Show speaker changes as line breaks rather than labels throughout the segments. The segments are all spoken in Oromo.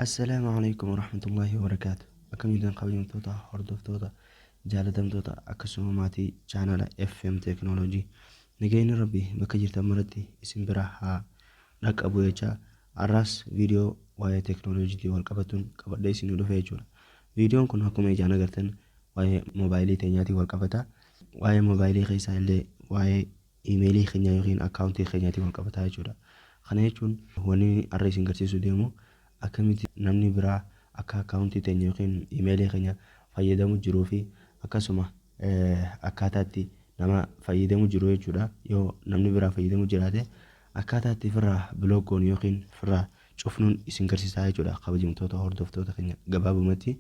Assalaamu Aleykum Warahmatullaahi Wabarakaatu. Akkam jirtan kabajamtoota, hordoftoota, jaalatamtoota akkasuma maatii chaanala FM Teekinooloojii. Nageenyi Rabbi bakka jirtan maratti isin bira haa dhaqqabu jechaa har'aas viidiyoo waa'ee teekinooloojiitiin wal qabatuun qabadhee isinii dhufe jechuudha. Viidiyoon kun akkuma ijaan agartan waa'ee moobaayilii teenyaatiin wal qabata. Waa'ee moobaayilii keessaa illee waa'ee iimeelii keenyaa yookiin akkaawuntii keenyaatiin wal qabata jechuudha. Kana jechuun wanni har'a isin garsiisuu deemu akkamitti namni biraa akka akkaawuntii teenya yookiin iimeelii keenya fayyadamu jiruu fi akkasuma akkaataa itti nama fayyadamu jiru jechuudha. Yoo namni biraa fayyadamu jiraate akkaataa itti ofirraa block goonu yookiin ofirraa cufnuun isin garsiisaa jechuudha kabajamtoota hordoftoota keenya gabaabumatti.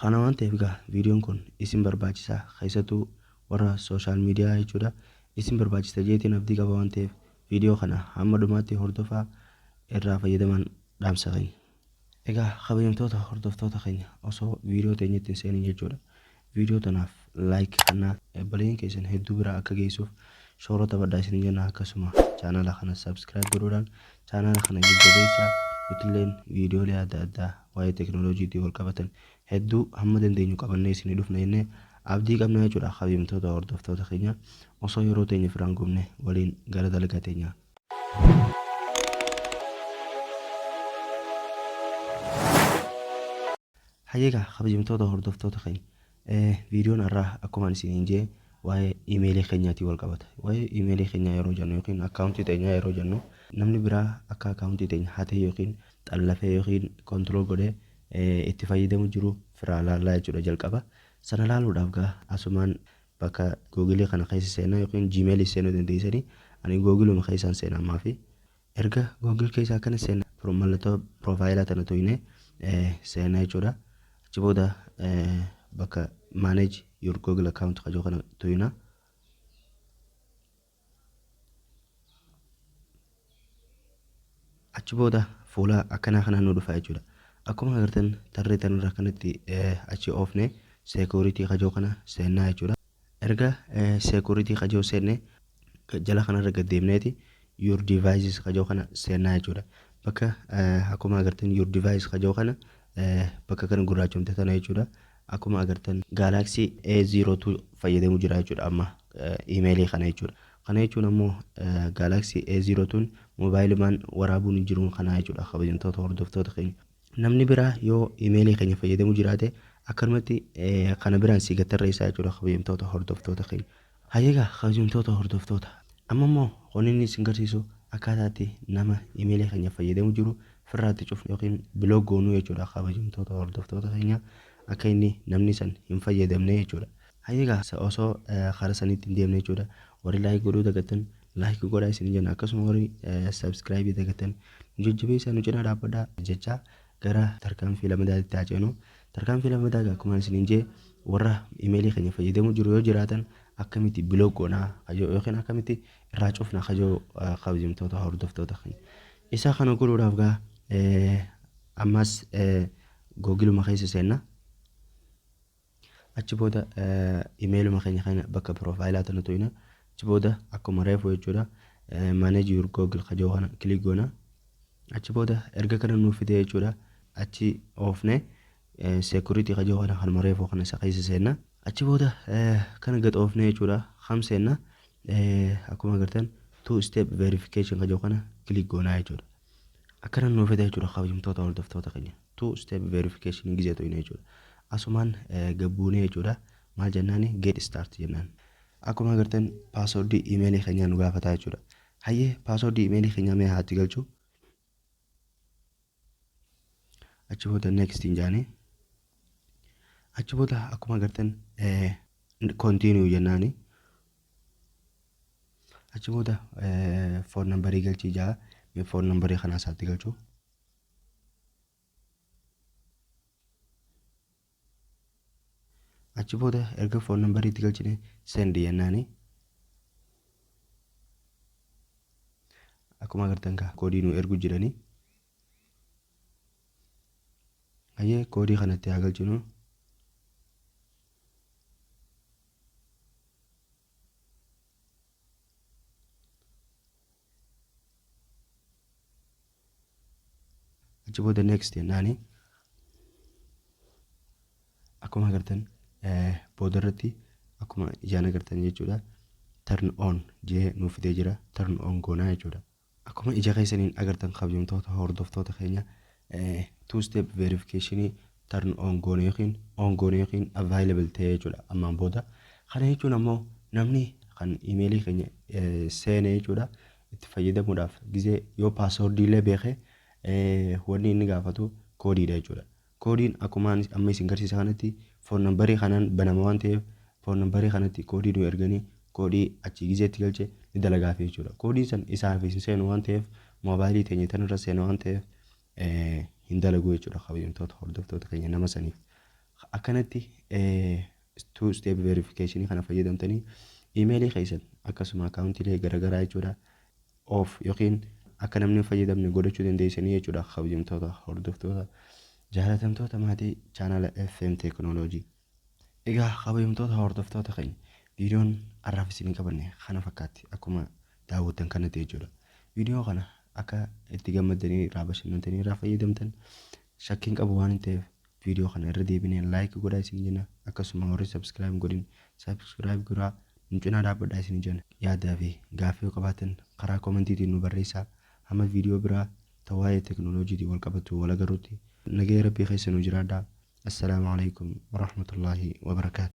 Kana waan ta'eef egaa viidiyoon kun isin barbaachisa keessattuu warra sooshaal miidiyaa jechuudha isin barbaachisa jeetiin abdii qaba waan ta'eef viidiyoo kana hamma dhumaatti hordofaa irraa fayyadamaan dhaamsa keenya. Egaa kabajamtoota hordoftoota keenya osoo viidiyoo teenyatti hin seenin jechuudha. Viidiyoo tanaaf like kannaa obboleeyyan keessan hedduu biraa akka geessuuf shoora taphadhaa isin jenna akkasuma chaanala kana subscribe godhuudhaan chaanala kana jajjabeessaa nutilleen viidiyoolee adda addaa waa'ee teekinooloojiitiin wal qabatan hedduu hamma dandeenyu qabannee isinii dhufna jennee abdii qabna jechuudha kabajamtoota hordoftoota keenya osoo yeroo teenya firaan gubne waliin gara dalagaa teenyaa. Hayyee egaa kabajamtoota hordoftoota keenya viidiyoon har'aa akkuma ani isiniin jee waa'ee iimeelii keenyaatiin wal qabata. Waa'ee iimeelii keenyaa yeroo jennu yookiin akkaawuntii teenyaa yeroo jennu namni biraa akka akkaawuntii teenya hatee yookiin xallafee yookiin kontirool godhee itti fayyadamu jiru firaa laallaa jechuudha jalqaba. Sana laaluudhaaf gaa asumaan bakka googilii kana keessa seenaa yookiin jiimeelii seenuu dandeessanii ani googiluma keessaan seena ammaa fi Erga Google keessa akkana seenna mallattoo piroofaayilaa tana tuqne seenna jechuudha. Achi booda bakka manage your Google account kajoo kana tuqna. Achi booda fuula akkanaa kanaan nu dhufa jechuudha. Akkuma agartan tarree tanarra kanatti achi oofne security kajoo kana seennaa jechuudha. Erga security kajoo seenne jala kanarra gad deemneeti your devices kajoo kana seennaa jechuudha. Bakka akkuma agartan your device kajoo kana bakka kana gurraachomte tana jechuudha. Akkuma agartan Galaxy A02 fayyadamu jira jechuudha amma iimeelii kana jechuudha. Kana jechuun ammoo Galaxy A02 moobaayilimaan waraabuun hin jiru kana jechuudha kabajamtoota hordoftoota keenya. Namni biraa yoo iimeelii keenya fayyadamu jiraate akkanumatti kana biraan si gattarreessaa jechuudha kabajamtoota hordoftoota keenya. Hayyee egaa kabajamtoota hordoftoota amma immoo kan inni isin garsiisu akkaataa itti nama imeelii keenya fayyadamu jiru firraa itti cufnu yookiin bilook goonuu jechuudha kabajamtoota hordoftoota keenya akka inni namni san hin fayyadamne jechuudha. Hayyee egaa osoo karaa saniitti hin deemne jechuudha warri laayik godhuu dagattan laayik godhaa isin jenna akkasuma warri sabskraayibii dagattan nu jajjabeessaa nu cinaa dhaabbadhaa jechaa gara tarkaanfii lamadaatti haa ceenu. Tarkaanfii lammataa egaa akkuma isiniin jee warra imeelii keenya fayyadamu jiru yoo jiraatan akkamitti bilook goonaa kajoo yookiin akkamitti irraa cufna kajoo kabajamtoota hordoftoota keenya. Isa kana godhuudhaaf gaa ammas googiluma keessa seenna. Achi booda imeeluma keenya kana bakka piroofaayilaa tana tuqna. Achi booda akkuma reefu jechuudha manage your google kajoo kana kilik goona. Achi booda erga kana nuuf fide jechuudha achi oofne security kajoo kana kanuma reefu kana isa keessa seenna. Achi booda kana gad oofne jechuudha kam seenna akkuma agartan two step verification kajoo kana kilik goonaa jechuudha. Akkana nuuf fide jechuudha kabajamtoota hordoftoota keenya. Two step verification gizee tuqne jechuudha. Asumaan gad buunee jechuudha maal jennaani get start jennaan. Akkuma agartan paaswordii imeelii keenyaa nu gaafataa jechuudha. Hayyee paaswordii imeelii keenyaa mee haa itti galchu. Achi booda next hin jaanii. Achi booda akkuma agartan continue jennaani. Achi booda phone numberii galchii jaa mee phone numberii kanaa isaatti galchu. Achi booda erga phone number itti galchine send jennaani. Akkuma agartan kaa koodii nu ergu jirani. Hayyee koodii kanatti haa galchinu. Achi booda next jennaani. Akkuma agartan boodarratti, akkuma ijaan agartan jechuudha, turn on jee nuuf fidee jira. Turn on goonaa jechuudha. Akkuma ija keessaniin agartan, kabajamtoota hordoftoota keenya, two step verification turn on goone yookiin on goone yookiin available ta'e jechuudha ammaan booda. Kana jechuun ammoo namni kan imeelii keenya seene jechuudha, itti fayyadamuudhaaf gizee yoo passwordii illee beeke, wanni inni gaafatu koodiidha jechuudha. Koodiin akkuma amma isin garsiisa kanatti phone numberii kanaan banama waan ta'eef, phone numberii kanatti koodii nu erganii, koodii achii gizeetti galche ni dalagaaf jechuudha. Koodiin san isaaf hin seenu waan ta'eef, moobaayilii teenya tanarra seenu waan ta'eef, hin dalagu jechuudha, kabajamtoota hordoftoota keenya, nama saniif. Akkanatti two step verification kana fayyadamtanii imeelii keessan akkasuma akkaawuntiilee garaagaraa jechuudha off yookiin akka namni hin fayyadamne godhachuu dandeessanii jechuudha, kabajamtoota hordoftoota, jaalatamtoota maatii chaanala FM Teekinooloojii. Egaa kabajamtoota hordoftoota keenya, viidiyoon har'aaf isinii qabanne kana fakkaatti, akkuma daawwattan kanatti jechuudha. Viidiyoo kana akka itti gammaddanii, irraa bashannantanii, irraa fayyadamtan shakkiin qabu waan ta'eef, viidiyoo kana irra deebinee like godhaa isin jenna. Akkasuma warri subscribe godhin subscribe godhaa, nu cinaa dhaabbadhaa isin jenna. Yaadaa fi gaaffii yoo qabaatan karaa commentiitiin nu barreessaa. Hamma viidiyoo biraa ta waa'ee teekinooloojiitiin wal qabatu wal agarruutti nagaya rabbii keessa nu jiraadhaa. Assalaamu alaikum warahmatullaahi wabarakaatu.